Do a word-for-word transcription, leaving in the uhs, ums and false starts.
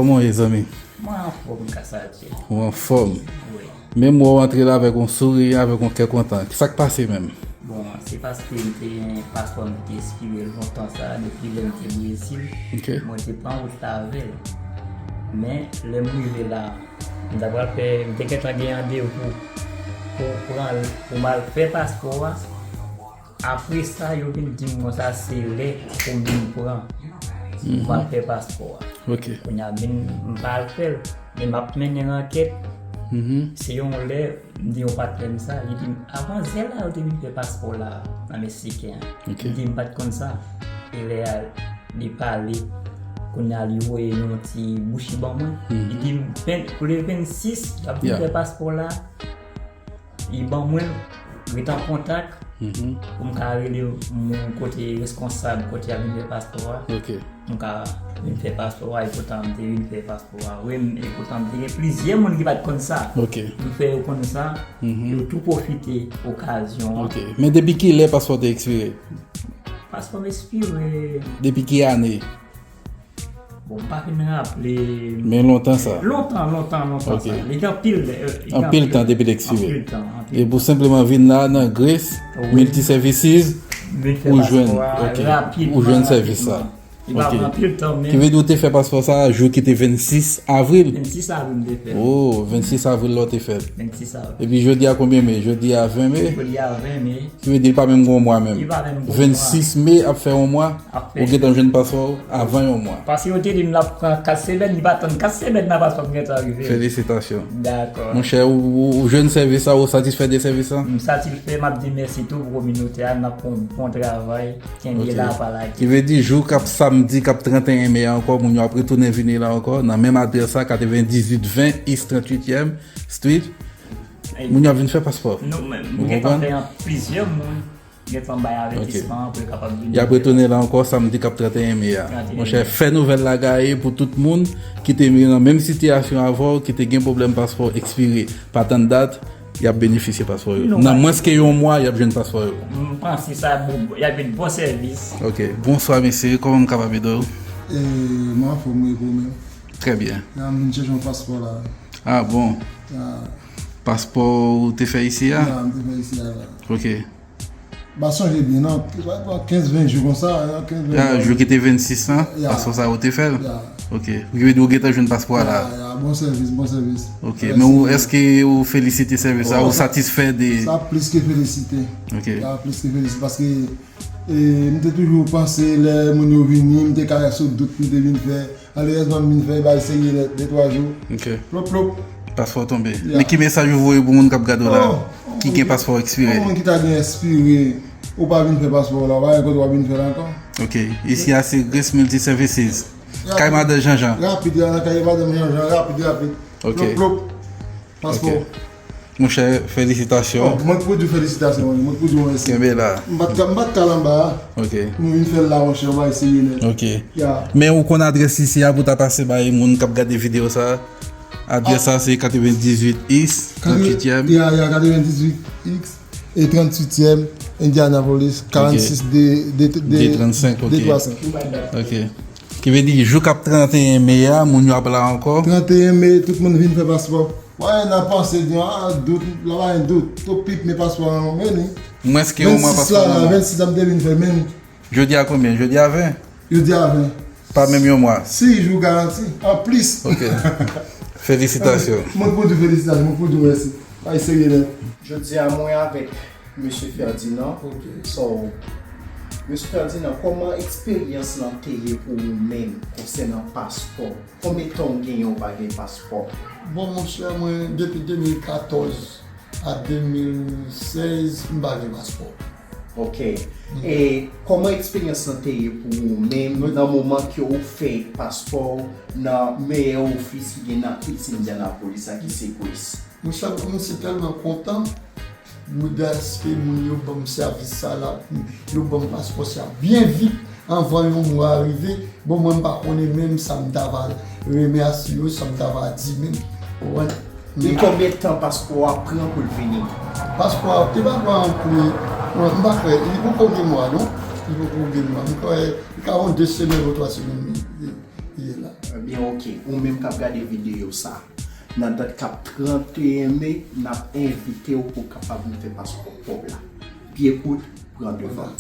Kòman w ye, zanmi? Mwen anfòm, grasa Dye. Ou anfòm? Wi. Menm wè w antre la avèk yon souri, avèk yon kè kontan. Kisa k pase menm? Bon, se paske m te gen paspò m te espire lontan sa, depi lè m te Brezil. Ok. Mwen te pran wout la avè l. Men, lè m rive la, m ta pral fè, m te gentan gen randevou pou pran, pou m al fè paspò a. Apre sa, yo vin di m konsa, se lè pou m vin pran, pou m al fè paspò a. Ok. Kounye a, vin, m pa al fè l, men m ap mennen ankèt. Mhm. Se yon lè, m di yon patnè m sa, li di m, avan yè la, yo te vin fè paspò la, nan Meksiken an. Ok. M di m pa t konn sa. E lè a, li pale, kounye a, li voye yon ti bouchi ban mwen. Li di m, "Ven-, pou le vennsis, y ap vin Yeah. fè paspò la." Li ban mwen, ret an kontak, Mhm. pou m ka rele moun kote reskonsab, kote y ap vin fè paspò a. Ok. M ka vin fè paspò a, e poutan m te vin fè paspò a. Wi, m- e poutan m te gen plizyè moun ki pa t konn sa. Ok. M fè yo konn sa, Mhm. yo tou pwofite okazyon an. Ok. Men depi ki lè paspò te ekspire? Paspò m ekspire. Depi ki ane? Bon, m pa fin raple. Men lontan sa. Lontan, lontan, lontan Ok. sa. Li gen anpil, eh, li gen Anpil tan depi l ekspire. Anpil tan, anpil E pou senpleman vin la nan Grace Wi. Multi Services, Vin fè ou paspò jwenn, a ok. rapidman, Ou jwenn rapidman. sèvis sa. Li pa Ok. pran anpil tan, men Ki vle di ou te fè paspò sa a jou ki te vennsis avril. vennsis avril m te fè. Oh, vennsis avril la w te fè l. vennsis avril. Epi jodi a konbyen me? Jodi a ven me. Jodi a ven me. Ki vle di li pa menm gen yon mwa menm. Li pa menm gen yon mwa. Vennsis me ap fè yon mwa. Ap fè. Ou gentan jwenn paspò w avan yon mwa. Paske yo te di m l ap pran kat semèn, li pa tann kat semèn nan paspò m gentan rive. Felisitasyon. Dakò. Monchè, ou, ou, ou jwenn sèvis sa, ou satisfè de sèvis sa? M satisfè, m ap di mèsi tou pou kominote a, n ap fè yon bon travay. Kenbe Ok. la, pa lage. Ki vle di jou k ap samdi, k ap trannteyen me a ankò, moun yo ap retounen vini la ankò, nan menm adrès sa, katrevendizuit ven East tranntuityèm Street. Moun yo ap vin fè paspò. Nou menm, Ou nou gentan konprann? Fè an plizyè moun, gentan bay avètisman pou yo kapab vin. Y ap retounen la ankò samdi k ap trannteyen me a. Trannteyen. Monchè, fè nouvèl la gaye pou tout moun ki te nan menm sitiyasyon avè w, ki te gen pwoblèm paspò ekspire, pa tann dat, y ap benefisye paspò yo. Nou Nan pa- mwens ke yon mwa, y ap jwenn paspò yo. M panse sa bon, y ap vin bon sèvis. Ok, bonswa mesye, kòman m kapab ede w? E, mwen anfòm wi, pou mwen. Trè byen. Ya, m vin chèche yon paspò la. Ah bon, Ya, paspò ou te fè isi a? Ya, m te fè isi a la. Ok. M pa sonje byen non, kenz ven jou konsa, ya, kenz ven Ya, jou. Jou ki te vennsis lan, Ya. Paspò sa ou te fè l? Ya. Ok. Ou ki vle di ou gentan jwenn paspò a la? Ya, ya, bon sèvis, bon sèvis. Ok. Men ou, èske ou felisite sèvis la? Oh, Ou sa- satisfè de? Sa plis ke felisite. Ok. Sa plis ke felisite, paske e, m te toujou panse lè moun yo vini, m te ka sou dout, m te vin fè. Alèyèzman, m vin fè, bay serye nèt, de twa jou. Ok. Plop, plop. Paspò tonbe. Ya. Men ki mesaj ou voye pou moun k ap gade w la? Oh, Ki gen paspò ekspire? Yon moun ki ta gen espire, ou pa vin fè paspò la, ou pa gen kote w ap vin fè l ankò. Ok. Isi a se Grace Multi Services. Ya. Kay Madan Janjan. Rapid, la nan kay madanm Janjan, rapid, rapid. Ok. Plop, plop. Paspò. Ok. Monchè, felisitasyon. Oh, mwen k pou di w felisitasyon, mwen k pou di w mèsi. Kenbe la. M pa t ka, m pa t ka l anba a. Ok. Nou vin fè l la, monchè, bay serye nèt. Ok. Ya. Men ou konn adrès isi a pou ta pase bay moun k ap gade videyo sa? Adrès sa se katrevendizuit East, tranntuityèm. Ya, ya, katrevendizuit East e tranntuityèm, Indianapolis, karannsis de, de, de, De trannsenk, ok. De twasenk. Ok. Ki vle di jou k ap trannteyen me a, moun yo ap la ankò? Trannteyen me, tout moun vin fè paspò. Wè, n ap panse di, ah, dout, la pa gen dout. Tou pip, men paspò an, men ni. Mwens ke yon mwa paspò an. Vennsis la, vennsis ap te vin fè, men ni. Jodi a konbyen? Jodi a ven? Jodi a ven. Pa menm yon mwa. Sis jou garanti, an plis. Ok. Felisitasyon. Mwen pou di felisitasyon, mwen pou di mèsi. Ay, serye nèt. Jodi a mwen avèk Mesye Ferdinand. Ok. So, Mesye Ferdinand, kòman eksperyans lan te ye pou ou menm konsènan paspò? Konbyen tan w genyen w pa gen paspò? Bon, monchè, mwen, depi de mil katòz a de mil sèz, m pa gen paspò. Ok. E kòman eksperyans lan te ye pou ou menm nan moman ke w fè paspò w nan meyè ofis ki gen nan East Indianapolis la, ki se Grace? Monchè, mwen se tèlman kontan, mwen, dèske moun yo ban m sèvis sa la, yo ban m paspò sa byen vit, anvan yon mwa rive. Bon, mwen, m pa konnen menm sa m ta va remèsye yo, sa m ta va di menm. Ou konprann? E konbyen tan paspò a pran pou l vini? Paspò a te pa pran pou, mwen, m pa kwè, li poko gen mwa, non? Li poko gen mwa. M kwè, li ka yon de semèn ou twa semèn li, li, li ye la. Ebyen oke, ou menm k ap gade videyo sa, nan dat k ap trannteyen me, n ap envite w pou w kapab vin fè paspò pwòp la. Pye kout, pran devan.